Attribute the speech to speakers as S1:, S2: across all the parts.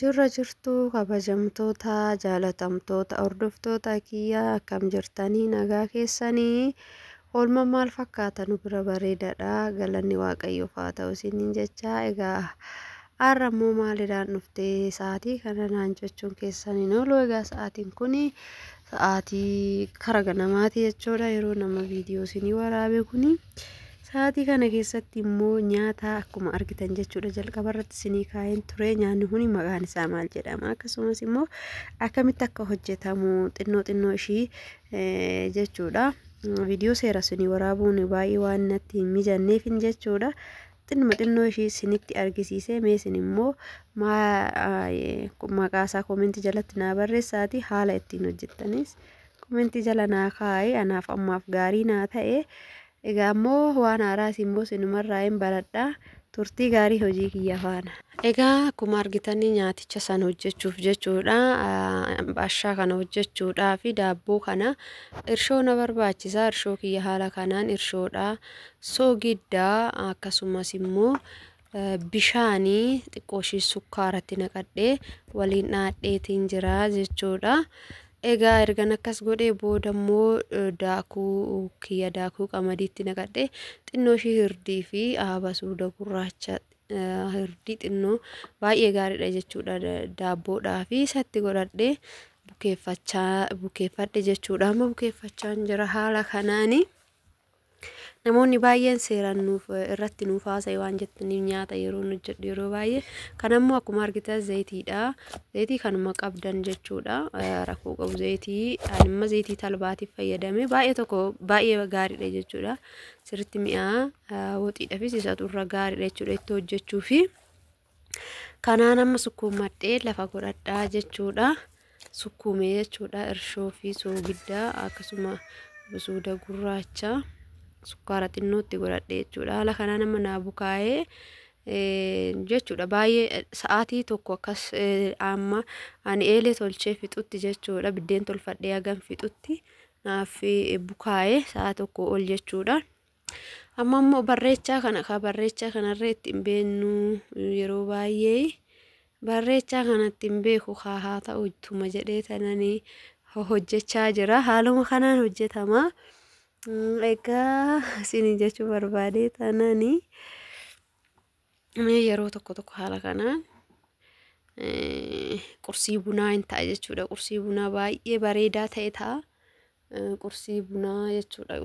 S1: Jirra jirtuu kabajamtoota jaalatamtoota hordoftoota kiyyaa, akkam jirtanii? Nagaa keessanii? Oolmaan maal fakkaata? Nu bira bareedaadha, galanni Waaqayyoof haa ta'u isiniin jecha. Egaa har'a immoo maalidhaan dhuftee sa'aatii kana naan jechuun keessan hin oolu. Egaa sa'aatiin kun sa'aatii kara ganamaati jechuudha, yeroo nama viidiyoo isinii waraabe kuni. Sa'aatii kana keessatti immoo nyaata akkuma argitan jechuudha jalqaba irratti isinii kaa'een ture. Nyaanni kun maqaan isaa maal jedhama, akkasumas immoo akkamitti akka hojjetamu xinnoo xinnoo ishii jechuudha. Viidiyoo seera isinii waraabuun baay'ee waan natti hin mijanneefin jechuudha. Xinnuma xinnoo ishii isinitti argisiisee, mee isin immoo maqaa isaa koomentii jalatti naa barreessaati, haala ittiin hojjettanis koomentii jala naa kaa'e, anaaf ammaaf gaarii naa ta'e. Egaa immoo waan haaraas immoo sinumarraa hin baradhaa. Turtii gaarii hojii kiyya faana. Egaa akkuma argitanii nyaaticha san hojjechuuf jechuudha. Bashaa kana hojjechuudhaa fi daabboo kana irshoo na barbaachisa. Irshoo kiyya haala kanaan irshoodha. Soogiddaa, akkasumas immoo bishaanii xiqqoo ishii sukkaaratti naqadhee waliin dhaadheetiin jira jechuudha. Egaa ergan akkas godhee booda immoo daakuu kiyya, daakuu qamadiitti naqadhee, xinnoo ishii hirdii fi abasuuda gurraacha, hirdii xinnoo baay'ee gaariidha jechuudha daabboodhaa fi isatti godhadhee bukeeffachaa bukeeffadhe jechuudha. Amma bukeeffachaan jira haala kanaani. Namoonni baay'een seeraan nuuf irratti nuuf haasa'e waan jettaniif, nyaata yeroo hojjedhu yeroo baay'ee kan ammoo akkuma argitan zayitiidha. Zayitii kanuma qabdan jechuudha. Rakkoo qabu zayitii ani immoo zayitii talbaatiif fayyadame, baay'ee tokko baay'ee gaariidha jechuudha. Sirriitti mi'aa, woxiidhaafis isatu irra gaariidha jechuudha itti hojjechuufi. Kanaan amma sukkuummadhee lafa godhadhaa jechuudha. Sukkuumee jechuudha, irshoo fi soogiddaa akkasuma busuuda gurraacha sukkaara xinnootti godhadhe jechuudha. Haala kanaan amma naa bukaa'ee jechuudha. Baay'ee sa'aatii tokko akkas amma ani eelee tolchee fixutti jechuudha. Biddeen tolfadhee hagam fixutti naaf bukaa'ee sa'a tokko ol jechuudha. Amma immoo barreechaa kana ka barreechaa kanarra ittiin beennu, yeroo baay'ee barreechaa kanatti hin beeku, haa ta'u ittuma jedhee tananii hojjechaa jira. Haaluma kanaan hojjetama. Egaa isinii jechuu barbaadee tananii yeroo tokko tokko haala kanaan qursii bunaa hin ta'a jechuudha. Qursii bunaa baay'ee bareedaa ta'e ta'a. Qursii bunaa jechuudha.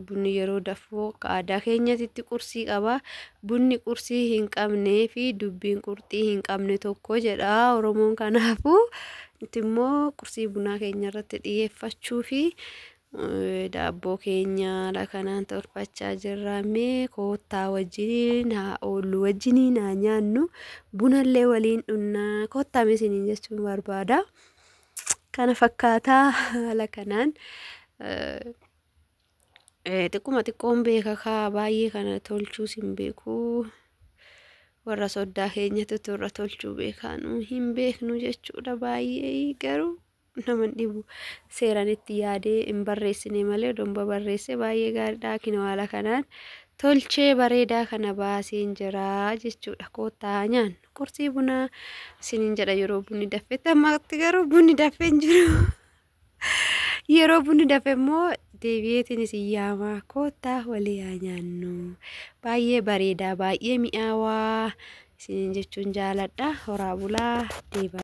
S1: Bunni yeroo dafuu akka aadaa keenyatti qursii qaba. Bunni qursii hin qabnee fi dubbiin qurxii hin qabne tokko jedha Oromoon. Kanaafuu nuti immoo qursii bunaa keenya irratti xiyyeeffachuu fi daabboo keenya haala kanaan tolfachaa jirra. Mee koottaa wajjiniin haa oollu, wajjiniin haa nyaannu, bunallee waliin dhunnaa, koottaa isiniin jechuun barbaada. Kana fakkaataa haala kanaan xiqquma xiqqoon beeka kaa, baay'ee kana tolchuus hin beeku. Warra soddaa keenyatu irra tolchuu beekaa, nu hin beeknu jechuudha baay'ee, garuu nama dhibu seeraan itti yaadee hin barreessine malee domba barreesse baay'ee gaariidha. Kinoo haala kanaan tolchee bareedaa kana baaseen jira jechuudha. Koottaa nyaannu qursii bunaa isiniin jedha yeroo bunni daffetti. Ammatti garuu bunni daffee hin jiru. Yeroo bunni daffe immoo deebi'eetiin isin yaamaa, koottaa walii haa nyaannu. Baay'ee bareedaa, baay'ee mi'aawaa isiniin jechuun jaaladha. Horaa bulaa deebaa.